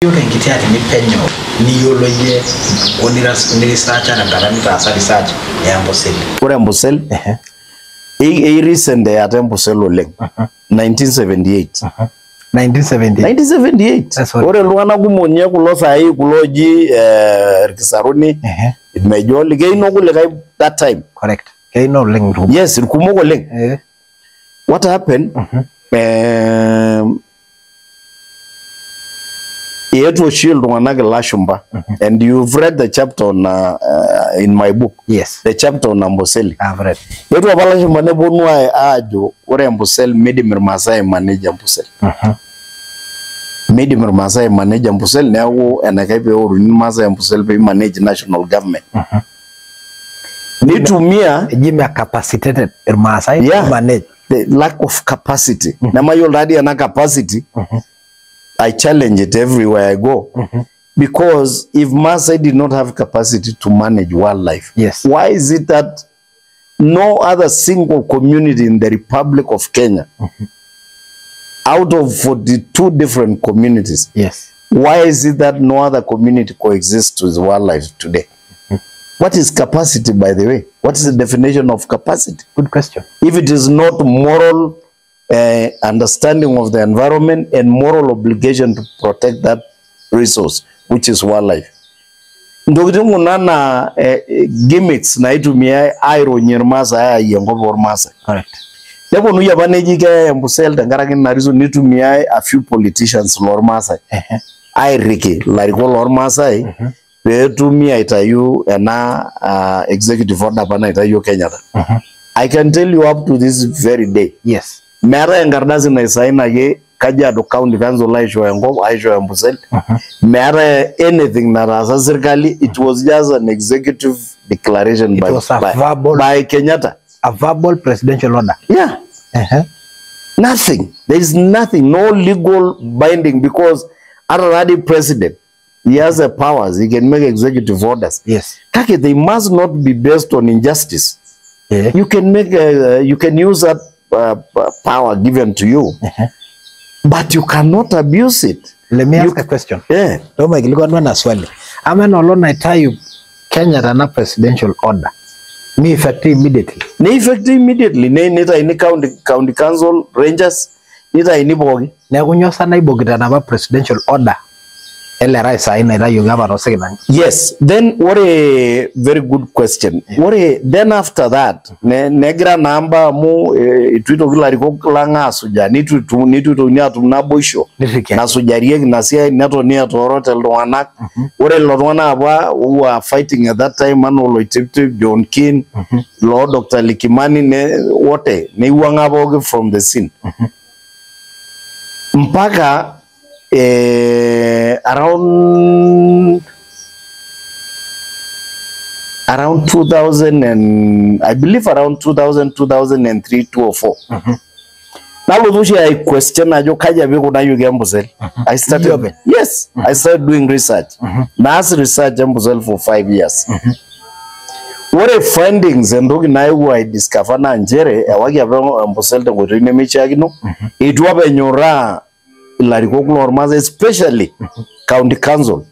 Yiolo enkiti atini penyo niyiolo iyie o niresearcha tenkata nitaasa research e Amboseli. Ore Amboseli, ei recent eyata Amboseli oleng. 1978. 1978. 1978. Ore iltung'anak kumok ninye kulo saai kulo oji Irkisaruni, Irmejoli, keino kulikae that time. Correct. Keino oleng irkumok. Yes, irkumok oleng. What happened? Eetuo oshi iltung'anak ilashumba, and you've read the chapter on in my book. Yes. The chapter on Amboseli. I've read. Eetuo apa ilashumba neponu aajo ore Amboseli midim Irmaasai aimanage Amboseli. Midim Irmaasai aimanage Amboseli, neeku enaikash peoruni Irmaasai Amboseli pee manage national government. Nitumia eji me capacitated Irmaasai to manage. The lack of capacity. Nemayiolo taadii ena capacity. I challenge it everywhere I go. Because if Maasai did not have capacity to manage wildlife, yes, why is it that no other single community in the Republic of Kenya, out of 42 different communities, yes, why is it that no other community coexists with wildlife today? What is capacity, by the way? What is the definition of capacity? Good question. If it is not moral understanding of the environment and moral obligation to protect that resource, which is wildlife. Ntokitin kuna naa gimmicks naitumiai aironyie Irmaasai aayie enkop ormaasai. Correct. Neponunui apa neji keyai Amboseli tenkaraki ina reason, nitumiai a few politicians lormaasai airiki ilarikok lormaasai peetumi aitayu ena executive order apa naitayio Kenyatta. I can tell you up to this very day. Yes. Meetae enkardasi naisainaki Kajiado County Council aishooyo enkop, aishooyo Amboseli. Meetae anything nataasa sirkali. It was just an executive declaration It was a verbal, by Kenyatta. A verbal presidential order. Yeah. Nothing. There is nothing. No legal binding, because already president, he has the powers. He can make executive orders. Yes. Kake, they must not be based on injustice. Yeah. You can make you can use that power given to you, but you cannot abuse it. Let me ask a question. Yeah. Toma na swali. Ama nolong naitayu Kenya na presidential order, ni effective immediately. Ni effective immediately. Ne nitayuni county council rangers, nitayuni pooki. Neeku nyoo sa naibokita enapa presidential order ele rais saai naitayioki apa toosikinani? Yes. Then what a very good question. Yeah. Ore then after that negira naa mbaa amu eitu itoki ilarikok lang asuja, nitu itokini atum naboisho nasujarieki ina siai, netoni etoorote iltung'anak. Ore lelo tung'anak apa who were fighting at that time anaa Oloitiptip, John King, loo Dr. Likimani, wote neiwuang'a pooki from the scene. Mpaka around 2000 and I believe around 2000, 2003, 2004. Nalotu oshi ai question ajo kaji apa ikunayioki Amboseli. I started, yes, I started doing research. Naas research Amboseli for 5 years. Ore findings entoki nayewuo ai discover naa nchere ewaki apa Amboseli tenkoitoi nemeishiakino, eitu apa enyoraa ilarikok lormaasai, especially county council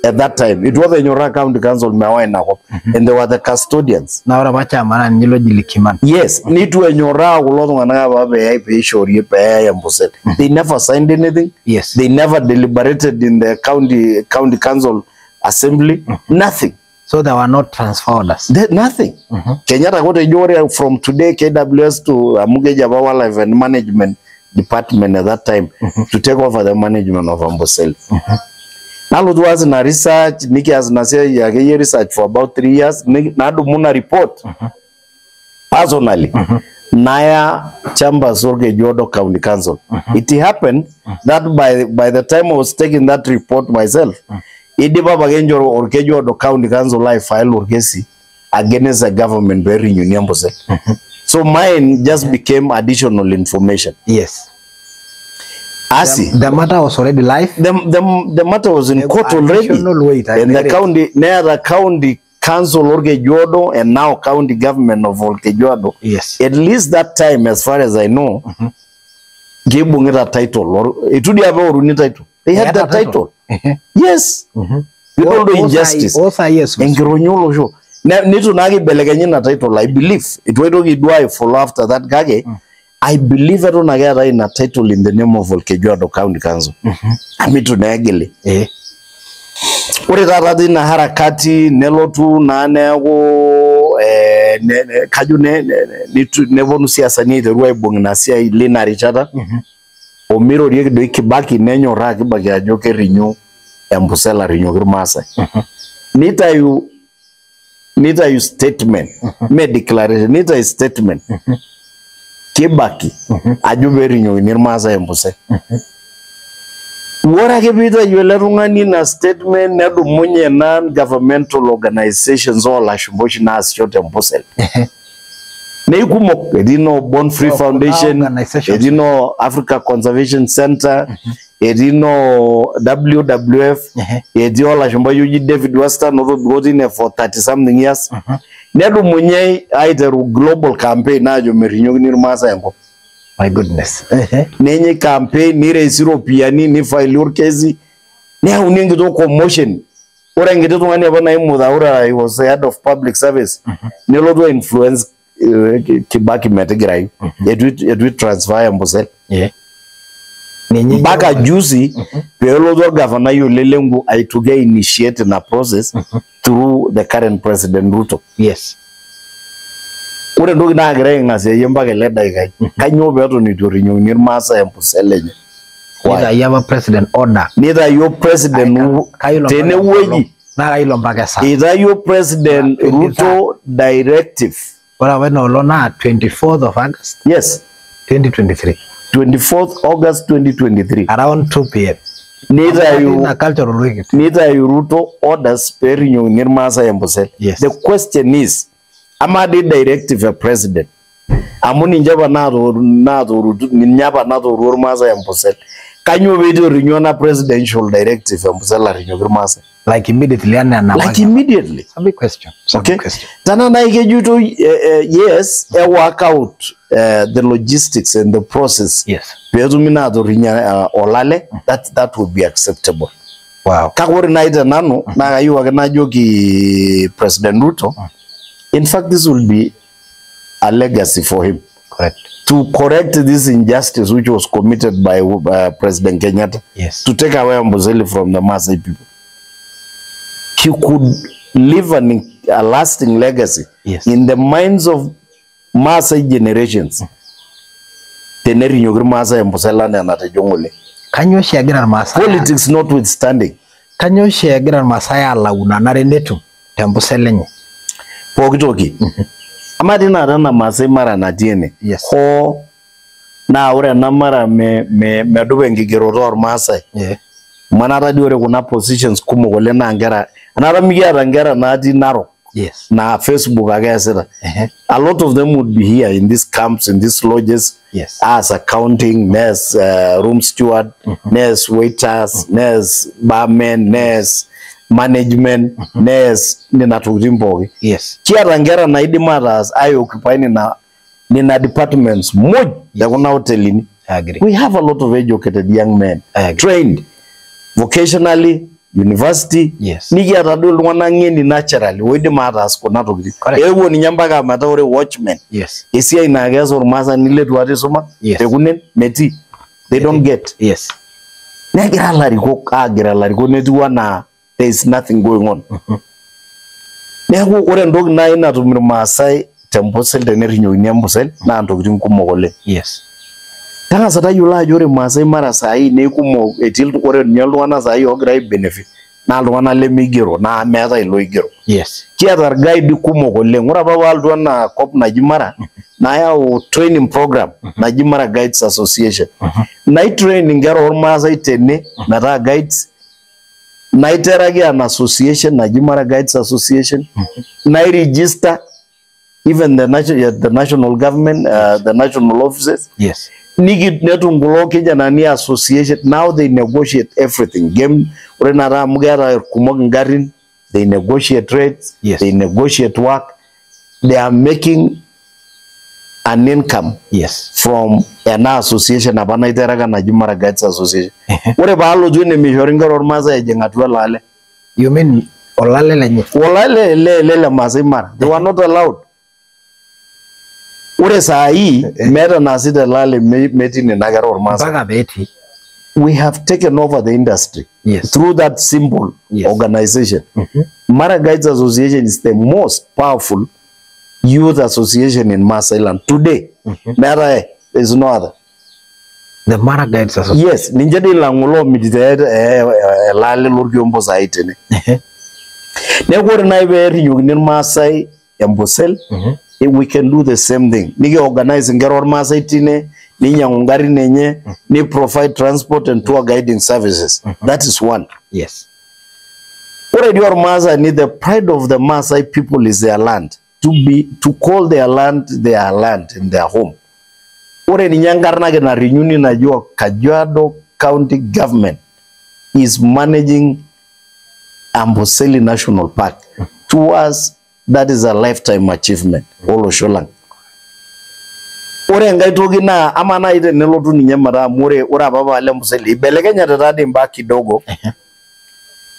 at that time. It was the Nyora County Council mewa inakop, and they were the custodians. Na ore apa chairman naa ninye loji Likimani. Yes, nitu enyoraa kulo tung'anak apa peyai peishorie peyai Amboseli. They never signed anything. Yes. They never deliberated in the county council assembly. Nothing. So there were no transfer orders. Nothing. Kenyatta kotejo ore from today KWS to amu keji apa Wildlife and Management Department at that time to take over the management of Amboseli. Nalotu aas ina research, nikias ina siai akeyie research for about 3 years, nadumu ina report personally, naya chambers Olkejuado County Council. It happened that by the time I was taking that report myself, idipa apake ninche Olkejuado County Council ai file orkesi against the government pee erinyuni Amboseli. So mine just became additional information. Yes. Asi. The matter was already live. The matter was in court already. Weight, and the county, near the county council Olkejuado and now county government of Olkejuado. Yes. At least that time, as far as I know, kibung'ita title. Eitu dii apa eoruni title. They had the title. Yes. People do injustice. Enkironyo olosho. Nitu naa kibelekenyi ina title, I believe. Itu aitoki duo ai follow after that kake I believe eton ake eetae ina title in the name of Olkejuado County Council. Amu itu naa egili. Ore taata tina harakati nelotu naa neeku kajo neponu siasani aiteru aibung ina siai lina rishata omirorieki doi Kibaki nenyoraa Kibaki ajo kerinyu Ambosel arinyoki Irmaasai. Nitayu statement, me declaration, nitayu statement Kibaki ajo perinyokini Irmaasai Ambosel. Ore ake piitayu ele tung'ani ina statement nedumunye non-governmental organizations oolashumba oshi naasisho te Ambosel. Neikumok, etii no Born Free Foundation, etii no Africa Conservation Center, etii no WWF, etii olashumbai oji David Western otobiko tine for 30 something years. Nedumunye aiteru global campaign aajo merinyokini Irmaasai enkop. My goodness. Nenye campaign niraisi iropiyiani nifaili orkesi neyauni enkitok commotion. Ore enkiti tung'ani apa naji Muthaura, he was the head of public service, nelotu influence Kibaki metigirayu. Eitu transfer Ambosel. Mpaka juzi peelotu orgavanai Ole Lenku aitoki initiate ina process through the current President Ruto. Ore entoki naagira aing'asiayie mpaka ele daikai, kainyoo peeton eitu erinyokini Irmaasai Ambosel enye? Nitayu apa president order. Nitayio President tenewueji. Naa kayiolo mpaka esaa. Itayio President Ruto directive. Ore apa ina olong naa 24th of August. Yes. 2023. 24th August 2023. Around 2 p.m. Nitayu cultural week. Nitayu Ruto orders perinyokini Irmaasai Ambosel. Yes. The question is, ama di directive ya president amu ninche apa natooruo Irmaasai Ambosel, kainyoo peitu erinyo ena presidential directive Ambosel arinyoki Irmaasai? Like immediately ana like immediately. It's a big question. It's a okay big question. Tana nai kejoito yes, e work out the logistics and the process. Yes. Peetumi naa atorinya olale, that would be acceptable. Wow. Kake ore nai tenanu naa kayieu ake najoki President Ruto, in fact this will be a legacy for him. Correct. To correct this injustice which was committed by President Kenyatta. Yes. To take away Amboseli from the Maasai people. He could leave a lasting legacy. Yes. In the minds of Maasai generations. Tenerinyoki Irmaasai Ambosel anaa enatejo ng'ole. Kanyoo oshi egira Irmaasai Politics notwithstanding. Kanyoo oshi egira Irmaasai alau nanare netum tembusel enye? Pooki toki. Amaa tina ena Maasai Mara natii ene. Yes. Hoo naa ore ena mara medupa enkigeroto ormaasai. Yeah. Manata dii ore kuna positions kumok oleng naa nkera. Anata mikiata nkera natii Narok. Yes. Na Facebook ake easita. A lot of them would be here in these camps, in these lodges. Yes. As accounting, nurse, room steward, nurse waiters, nurse barman, nurse management, nurse nena tokitin pooki. Yes. Kiata nkera naidim ataas ai occupy nena departments muj tekuna hotelini. I agree. We have a lot of educated young men. I agree. Trained vocationally, university. Yes. Nikiata duo iltung'anak ng'eni naturally oidim ataas kuna tokitin. Correct. Eewuo ninye mpaka metaa ore watchmen. Yes. Esiai naa keas ormaasani leitu ata isuma. Yes. Tekunen metii. They don't get. Yes. Negira ilarikok aagira ilarikok netiu anaa there is nothing going on. Neeku ore entoki naaji natum Irmaasai tembusel tenerinyokini Ambosel naa ntokitin kumok oleng. Yes. Tang'asa tayiolo ajo ore Maasai Mara saai neikumok etii ore ninye iltung'anak saai oogira ai benefit naa iltung'anak lemeigero naa meetae iloigero. Yes. Kiata irgaidi kumok oleng. Ore apa paalotu ena kop naji Mara nayau training program naji Mara Guides Association. Naitrain inkera ormaasai tene metaa guides. Naiteraki an association naji Mara Guides Association. Nairegister even the national government, the national offices. Yes. Niki netum kulo kijanani association, now they negotiate everything. Game ore nara amu keeta kumok ingarrin, they negotiate rates, Yes. they negotiate work. They are making an income from ena association apa naiteraka naji Mara Guides Association. Ore paalotu ene, mishori nkera ormaasai ejing atua ele ale. You mean olale lenye? Olale le Maasai Mara. They were not allowed. Ore saa hii meeta naasita ele ale metii nena kera ormaasai. Mpaka petii. We have taken over the industry through that simple organization. Mara Guides Association is the most powerful youth association in Maasai land today. Meetae, there is no other. The Mara Guides Association. Yes, ninche dii ilang'u loomitito ele ale lorkiompo saai tene. Neeku ore naaji pee erinyokini irmaasai Amboseli, we can do the same thing. Niki organize inkera ormaasai tine, ninyangu ingarrin enye, ni provide transport and tour guiding services. That is one. Ore dii ormaasani, the pride of the Maasai people is their land. To call their land their land in their home. Ore ninye enkarna ake narinyuni najua Kajiado County Government is managing Amboseli National Park. To us, that is a lifetime achievement olosho lang. Ore enkae toki naa ama naaji tenelotu ninye metaa amu ore apa paalo Amboseli ibelekenyate taadii imbaa kidogo.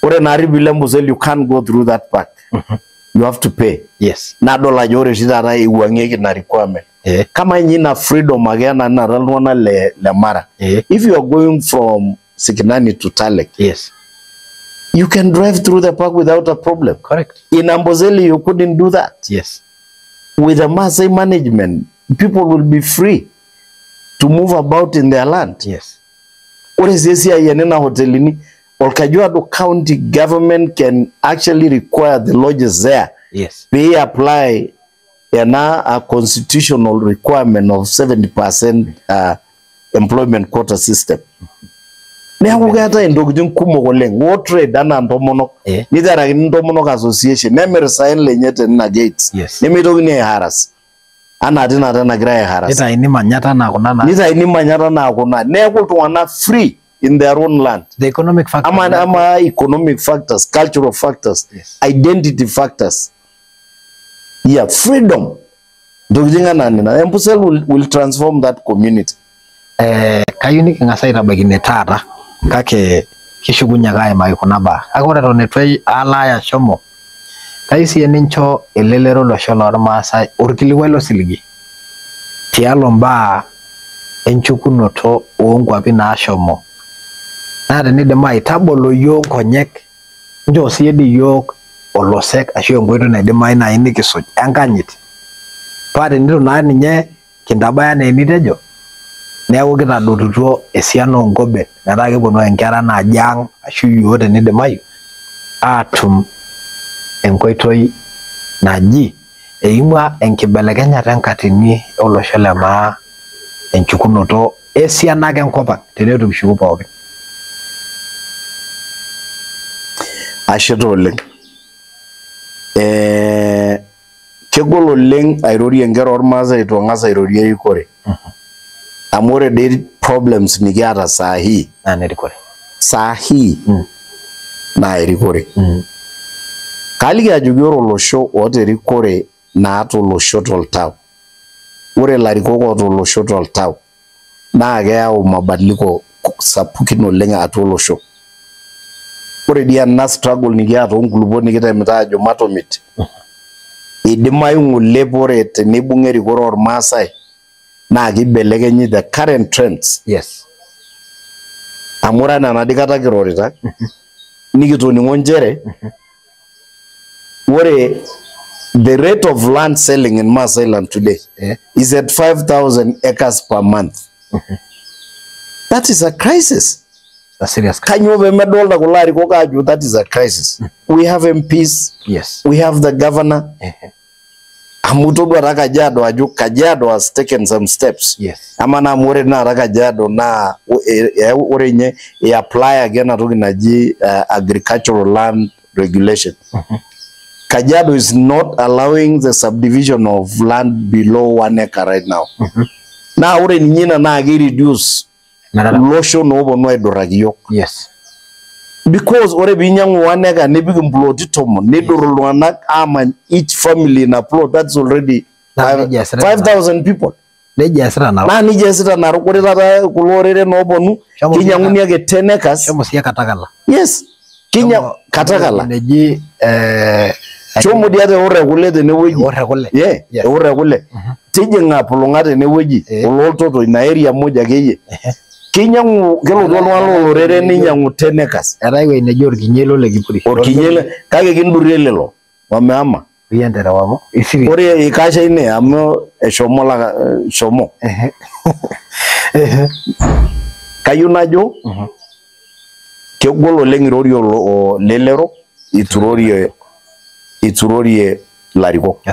Ore naari piilo Amboseli, you can't go through that park. You have to pay. Nadol ajo ore oshi taata eiwuang'ieki ina requirement. Kama ninye ina freedom ake ena naata iltung'anak le Mara. If you are going from Sikinani to Talek, you can drive through the park without a problem. In Amboseli, you couldn't do that. With the Maasai management, people will be free to move about in their land. Ore sii esiai enena hotelini, Olkajiado County Government can actually require the lodges there pay apply ena a constitutional requirement of 70% employment quota system. Neeku keetae intokitin kumok oleng. Wo trade anaa intomonok, niterakini intomonok association, nemir isaen lenye tenina gates. Nemeitokini aiharas anaa tinakata nagirai aiharas. Nitayuni manyata naa kuna na Nitayuni manyata naa kuna. Neeku iltung'anak free in their own land. The economic factor. Ama economic factors, cultural factors, identity factors. Yeah, freedom. Ntokitin anaa nena. Amboseli will transform that community. Kayieu niking'as aitabaiki ine taata, kake kishukunye ake aimaki kuna baa. Kake ore eton eitu alaya ashomo, kayieu siiyie nincho elelero olosho lormaasai orkilikuai losiligi tialo mbaa enchukunoto oonkuapi naashomo. Naa tenidimayu tabolo yiok nkonyek, nchoo siiyie dii yiok olosek ashu enkoitoi naidimayu naaji nikisuj enkanyit. Paa tenitu naa ninye kintabaya enaa enitejo, neeku kitadotutuo esiana oonkoben metaa keponu ake inkera naaji ang ashu yiok tenidimayu aatum enkoitoi naji eimua enkibelekenyata enkatini olosho le maa enchukunoto esiana ake enkop ang teneitu kishuku pookin. Ashe taa oleng. Kegol oleng airorie inkera ormaasai eitu ang'as airorie erikore. Amu ore dei problems nikiata saa hii naa nerikore. Saa hii naa erikore. Kaliki ajoki ore olosho oota erikore naata olosho toltau, ore ilarikok oota olosho toltau naa keyau mabadiliko sapukin oleng atua olosho. Ore dii ena struggle nikiata oonkulupuok nikitemita aajo matomit, eidimayu ng'ole ore teneibung'a erikore ormaasai naa keibelekenyi the current trends. Amu ore enaa enadi kata kirorita, nikitoning'o nchere ore the rate of land selling in Maasai land today is at 5,000 acres per month. That is a crisis. A serious Kanyoo pemedolta kulo arikok aajo that is a crisis? We have MPs, we have the governor. Amu todua taa Kajiado ajo Kajiado has taken some steps. Ama naa amu ore taata Kajiado naa ore ninye e apply ake ena toki naji agricultural land regulation. Kajiado is not allowing the subdivision of land below 1 acre right now. Naa ore ninye ina naa ki-reduce iloshon ooponu aiduraki iyiok. Because ore piinyang'u 1 acre nipik imploti 10 nidur iltung'anak aamany each family in a plot, that's already 5,000 people. Nejia easita Narok. Naa nejia easita Narok. Ore taata kulo oreren ooponu kinyang'uni ake 10 acres. Shomo siye Katakala. Yes. Kinya Katakala. Neji shomo dia te ore kule tenewueji. Ore kule. Yeah, ore kule. Tijing'a pulung'a tenewueji. Kulo toto ina area moja akeyie. Kinyang'u kelotu oltung'ani lolorere ninyang'u 10 acres. Eetae ewueji neji Orkinyelo le Kipuri. Orkinyelo kake kindurie lelo. Wameama. Ore ikasha ine amu eshomo la shomo. Kayieu najo kegol oleng irorie lelero iturorie ilarikok.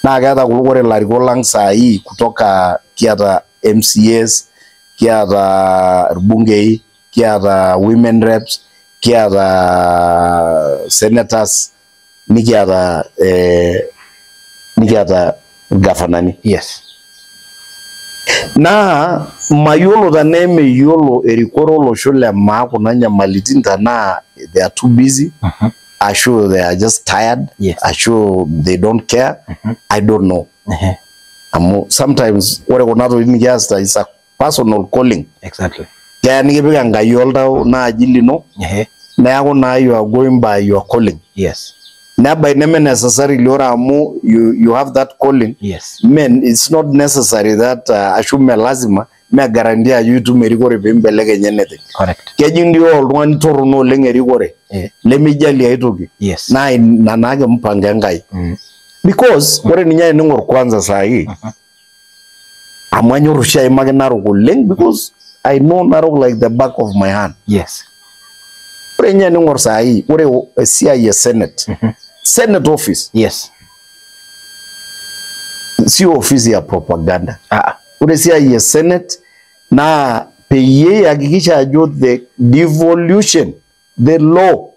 Naa keeta kulo ore ilarikok lang saai kutoka kiata MCAs, kiata irbungei, kiata women reps, kiata senators, nikiata gafanani. Yes. Naa mayiolo tanaa emeyiolo erikore olosho le maa kuna nyamalitin tanaa they are too busy, ashu they are just tired, ashu they don't care. I don't know. Amu sometimes ore kuna tokitin nikiasita is a personal calling. Exactly. Keya nikipik Enkai oltau naaji lino, neeku naa you are going by your calling. Yes. Nebai neme necessarily ore amu you have that calling. Yes. Men, it's not necessary that ashu me lazima me guarantee ajo itum erikore piimbelekeny anything. Correct. Keji ndio oltung'ani torrono oleng erikore lemeijalie aitoki. Yes. Naa ina naake mpango Enkai. Because ore ninye ening'or kwanza sahi amu anyor oshi aimaki Narok oleng because I know Narok like the back of my hand. Yes. Ore ninye ening'or sahi ore esiai e Senate. Senate office. Yes. Si ofisi ya propaganda. Ore esiai e Senate naa peyie ihakikisha ajo the devolution, the law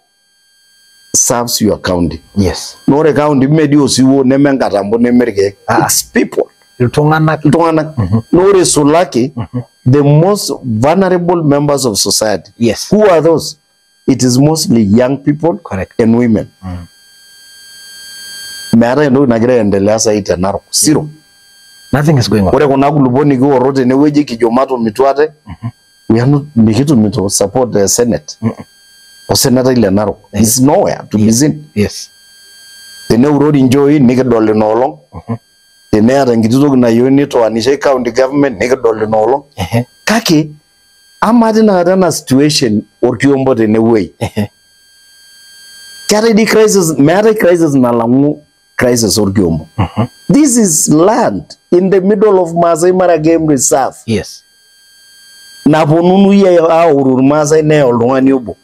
serves your county. Yes. Naa ore county metii osiwuo neme nkatambo neme irkeek. It's people. Iltung'anak. Iltung'anak. Naa ore isulaki the most vulnerable members of society. Yes. Who are those? It is mostly young people. Correct. And women. Meetae entoki nagira aendelea sahi te Narok. Zero. Nothing is going on. Ore kuna kulupuok nikioro tenewueji kijo matumitu ate, we are not mikitumito support the Senate. Osenatai le Narok. It's nowhere to be seen. Yes. Teneurori nchooi nikidol ina olong. Teneeta enkiti toki nayieuni nitoanishai county government nikidol ina olong. Kake amaa tinakata ena situation orkiombo tenewueji. Keetae dii crisis, meetae crisis nalang'u crisis orkiombo. This is land in the middle of Maasai Mara Game Reserve. Yes. Naponunui aoru irmaasai neya oltung'ani obo.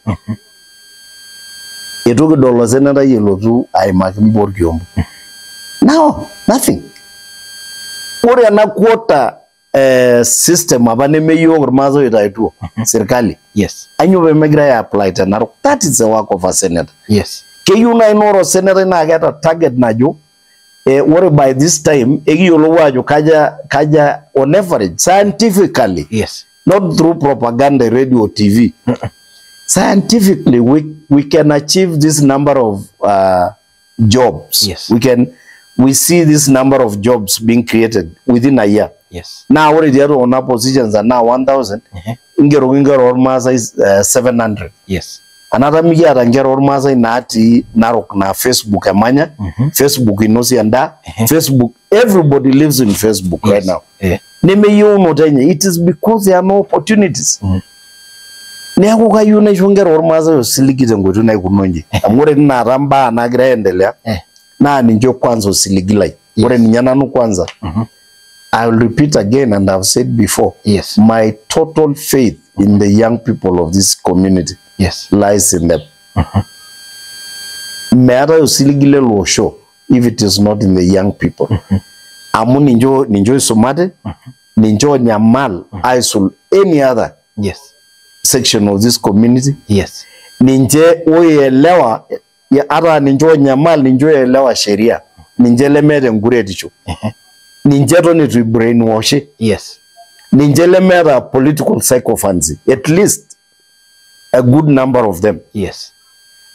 Eitu kidol osenetai elotu aimaki imbaa orkiombo. No, nothing. Ore ena quota system apa nemeyiok irmaasai oitaituo serkali. Yes. Ainyoo pemegirai apply te Narok? That is the work of a senator. Yes. Keyieu naaji naa ore osenetai naa keeta target najo ore by this time ekiyiolou ajo kaja on average scientifically. Yes. Not through propaganda, radio, TV. Scientifically, we can achieve this number of jobs. Yes. We see this number of jobs being created within a year. Yes. Now ore tiatua kuna positions are now 1,000. Ingeroki inkera ormaasai 700. Yes. Anata mikiata inkera ormaasai natii Narok na Facebook emanya, Facebook inosie endaa, Facebook, everybody lives in Facebook right now. Nemeyieunoto enye, it is because there are no opportunities. Neeku kayieu naisho inkera ormaasai osiligi tenkoitoi naikununo inji. Amu ore tinakata imbaa naagira aendelea naa ninche kwanza osiligi lai. Ore ninye nanu kwanza, I will repeat again, and I've said before, Yes. my total faith in the young people of this community Yes. lies in them. Meetae osiligi lele osho if it is not in the young people. Amu ninche oisumate, ninche onyamal aisul any other Yes. section of this community. Yes. Ninche oielewa, ata ninche onyamal, ninche oielewa sheria, ninche lemeeta enkuretisho. Ninche eton eitu brainwashi. Yes. Ninche lemeeta political sycophancy, at least a good number of them. Yes.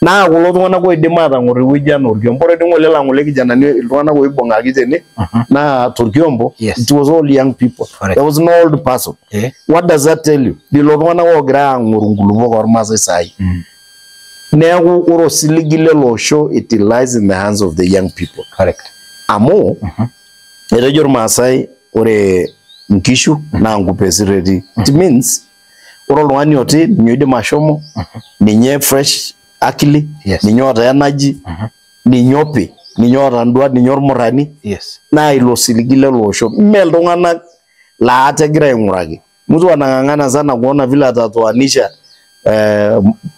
Naa kulo tung'anak oidim aatang'or ewueji anaa orkiompo. Ore dii ng'ole laa ng'ole kijanani iltung'anak oibung'aki tene naa torkiompo. It was all young people. Correct. There was no old person. What does that tell you? Lelo tung'anak oogira aang'oru nkulupuok ormaasai saai. Neeku ore osiligi lele osho, it lies in the hands of the young people. Correct. Amu etejo irmaasai ore nkishu naa nkupesir etii. It means ore oltung'ani oti ninye oidim ashomo, ninye fresh akili, ninye oota energy, ninye opi, ninye oota nduat, ninye ormurrani. Naa ilo siligi lele osho. Mme iltung'anak laa ate egira aing'uraki. Mtu anang'ang'ana sana kuona vile atatoanisha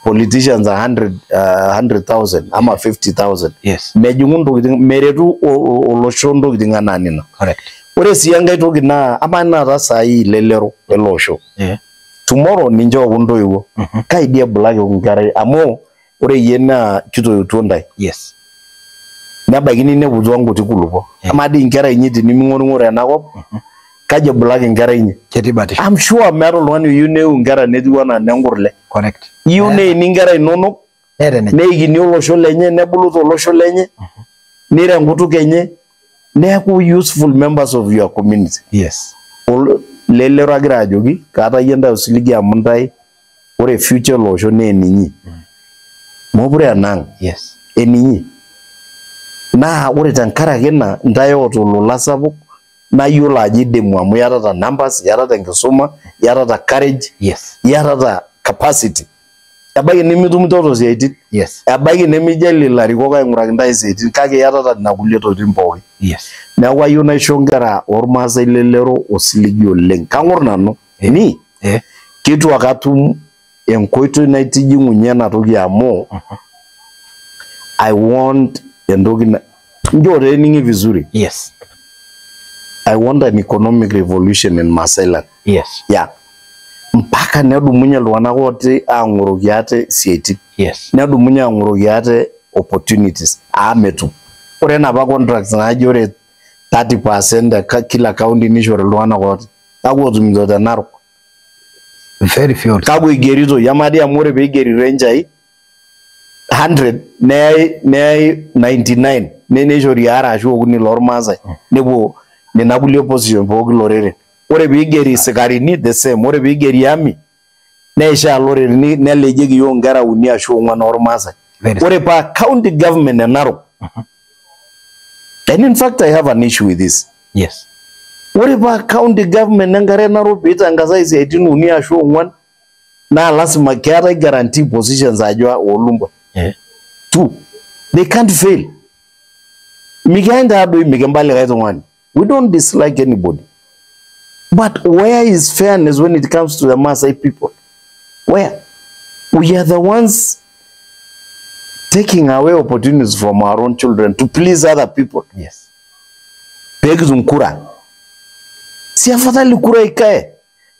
politicians 100,000 ama 50,000. Mejing'u ntokitin, meretu olosho ntokitin anaa nena. Correct. Ore sii enkae toki naa amaa taata saai elelero ele osho. Tomorrow ninche ooku intoiwuo. Kai dii ebulaki enkerai amu ore iyie naa kitoiutuo ntae. Nebaiki nineputua nkuti kulupuok. Amaa dii inkera inyi tiniming'oring'oro enakop, kaji ebulaki inkera inyi? Ketii batisho. I'm sure meeta oltung'ani oyieu neiu inkera netiu anaa nenkurle. Correct. Iyieu neini inkera inonok, Neeta enejo. neikini olosho lenye, nebulu tolosho lenye, niro enkutuk enye, neeku useful members of your community. Lelero agira ajoki, kaatayie ntae osiligi amu ntae ore future ele osho naa eninyi. Mokure enaang. Eninyi. Naa ore tenkaraki ina ntae oota olola sapuk nayiolo ajo idimu amu iyatata numbers, iyatata enkisuma, iyatata courage, iyatata capacity. Ebaiki nimitumitoto isiaitin. Ebaiki nemijalie ilarikok aing'uraki ntae isiaitin kake iyatata nena kulie tokitin pookin. Neeku ayieu naisho inkera ormaasai lelero osiligi oleng. Kang'or nanu. Ni keitu ake atum enkoitoi naitijing'unye ena toki amu I want entoki njoo taa ening'i vizuri. I want an economic revolution in Maasai land. Yeah. Mpaka nedumunye iltung'anak ooti aang'oroki ate isiaitin. Nedumunye aang'oroki ate opportunities amu metum. Ore enapa contracts naaji ore 30% e kila county nishori iltung'anak ooti. Kakwa otumito te Narok? Very few. Kakwa igeritoi? Amaa dii amu ore peigeri renjai 100 neyai 99 neishori aare ashu okuni loormaasai nepuo nena kulie position pookin loreren. Ore peigeri isikarini the same. Ore peigeri army neishaa loreren nelejieki iyiok inkera uni ashu ong'wan ormaasai. Very Ore paa county government e Narok. And in fact I have an issue with this. Ore paa county government enkare e Narok peitangasai isiaitin uni ashu ong'wan naa lazima keetae guarantee positions ajo oolumbwa. Two, they can't fail. Mikiany taa doi mikimba likae tung'ani. We don't dislike anybody. But where is fairness when it comes to the Maasai people? Where? We are the ones taking away opportunities from our own children to please other people. Peekitum kura. Si afadhali kura ikae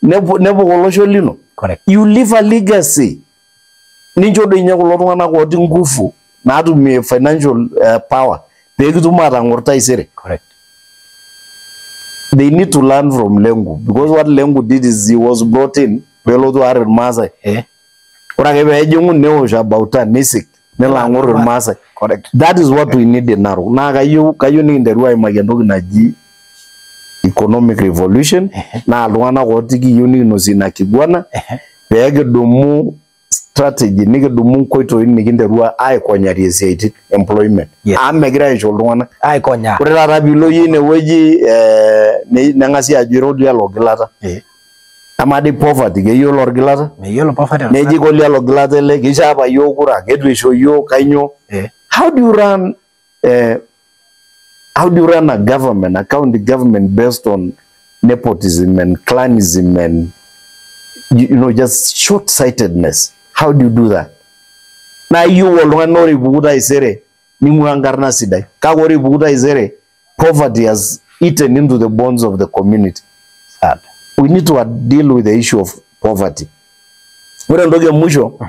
nepuk olosho lino. Correct. You leave a legacy. Nincho doi ninye kulo tung'anak otii nguvu naatumie financial power peekitum aatang'or taisere. Correct. They need to learn from Lenku because what Lenku did is he was brought in peelotu aar irmaasai. Ore ake peejing'u newosh about turn nisik nelo ang'or irmaasai. Correct. That is what we need in Narok. Naa kayieu nikinteru aimaki entoki naji economic revolution naa iltung'anak otii kiyieu nikinosie ina kiguana peekidumu strategy nikidumu nkoitoi nikinteru aikonyarie isiaitin employment. Amu megira aisho iltung'anak. Aikonyaa. Ore taata piilo iyie inewueji neng'asi ajo ira olialo ogilata. Amaa dii poverty keyiolo orgilata? Meyiolo poverty. Neji kolialo ogilata ele keishaa apa yiok kura keitu isho yiok kainyoo. How do you run how do you run a government, a county government based on nepotism and clanism and just short-sightedness? How do you do that? Na iyieu oltung'ani ore ipuku taisere ning'ua enkarna sidai. Kake ore ipuku taisere poverty has eaten into the bones of the community. Sad. We need to deal with the issue of poverty. Ore entoki e mwisho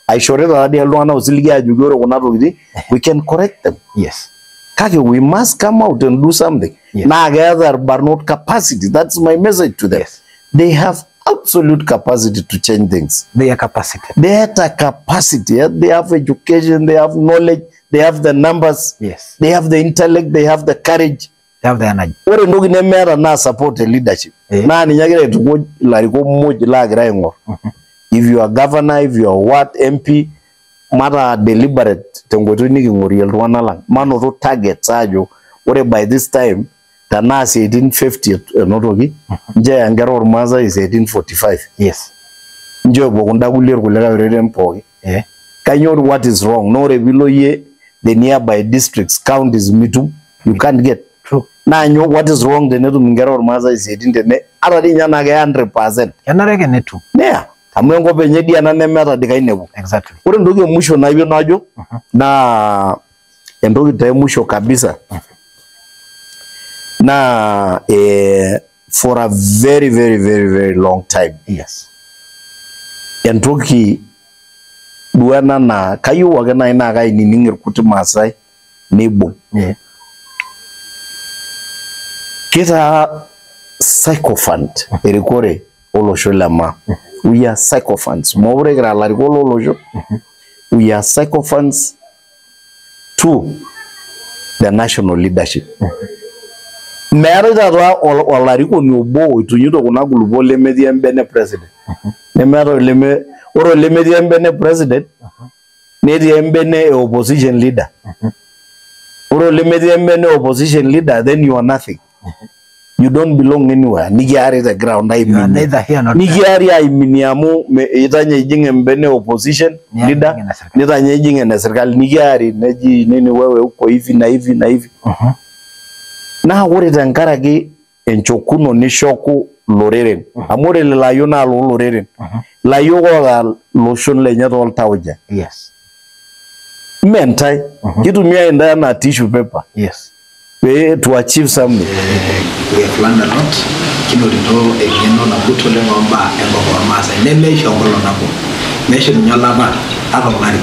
aishorita taadii iltung'anak osiligi ajoki ore kuna tokitin we can correct them. Kake we must come out and do something. Naa keeta irbarnot capacity. That's my message to them. They have absolute capacity to change things. They are capacity. They have a capacity. They have education, they have knowledge, they have the numbers. Yes. They have the intellect, they have the courage. They have the energy. Ore entoki nemeeta naa support e leadership. Naa ninye egira aitukuj ilarikok muj laagira aing'or. If you are governor, if you are what, MP, mata deliberate tenkoitoi niking'orie iltung'anak lang. Manoto targets aajo ore by this time tenaa isiaitin 50 enotoki, nchoo eya nkera ormaasai isiaitin 45. Yes. Nchoo epuo kunda kulie irkulikae oreren pooki. Kainyoo what is wrong? Naa ore piilo iyie the nearby districts, counties mitum, you can't get. True. Naa nyoo what is wrong tenetum inkera ormaasai isiaitin tene ata dii ninye naa keya 100%. Kenare ake netum. Neya. Amu enkop enye dii ena nemeeta dii kainepu. Exactly. Ore entoki e musho nayieu najo naa entoki taa e musho kabisa naa for a very very very very long time. Yes. Entoki duo ena naa kayieu ake naaji naa kainining irkuti Maasai neibung. Kitaa sycophant erikore olosho le maa. We are sycophants. Mookure kira ilarikok lolosho. We are sycophants to the national leadership. Meetae taata olarikoni obo oitunyito kuna kulupuok lemetii embene president. Nemeeta oleme ore olemetii embene president netii embene e opposition leader. Ore olemetii embene opposition leader, then you are nothing. You don't belong anywhere. Nikiari te ground You are aiminie. neither here nor there. Nikiari aiminie amu itanya ijing embene opposition Niari leader, ijing ene serikali. nitanya ijing ene serikali. Nikiari neji nini wewe uko hivi na hivi na hivi. Naa ore tenkaraki enchokuno nishoku loreren. Amu ore lelo ayiok naa looloreren. Ilayiok oota loshon lenye tooltauja. Yes. Mme ntae. Kitumiai intae anaa tissue paper. Yes. Pee to achieve something. We have learned a lot. Kinotito eng'eno nagut oleng ombaa enkop ormaasai nemeisho enkolong nabo, meisho ninye olapa ata olari,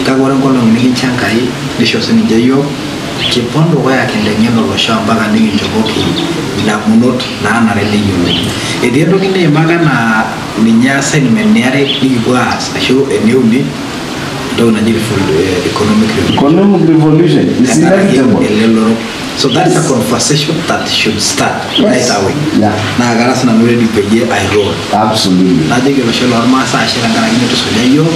kake ore enkolong nikincho Enkai nisho sininche iyiook kipuo dukuya kinteng'en olosho mpaka nikinchopoki indamunot naanare neyiolou. Etii entoki niimaka naa ninye assignment niare nikipuo aas ashu eneuni entoki naji economic revolution. Economic revolution is Tenkaraki inevitable. elelero. So that is a conversation that should start right away. Naa kara sinanu ready peyie airroll. Absolutely. Najoki olosho lormaasai ashe tenkaraki nitusuja iyiook,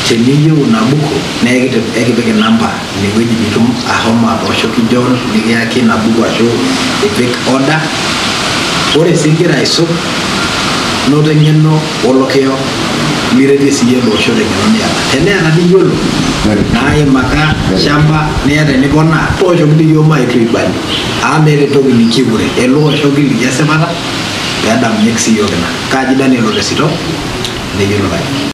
teniyieu ina buku naa ekipik inamba inewueji pitum ahomo atooshoki John nikiyaki ina buku ashu ipik order. Ore sii igira aisum noto eng'eno olokiyo liretie siiyie ele osho teng'eno niata. Teneeta niyiolo naimaka shamba niata eniponaa tooshoki dii iyiook maetu aibali amu meeta entoki nikiure ele osho kiliki esipata peedamunyeki sii iyiook ina. Kaaji Daniel Olesito neyiolo kaji.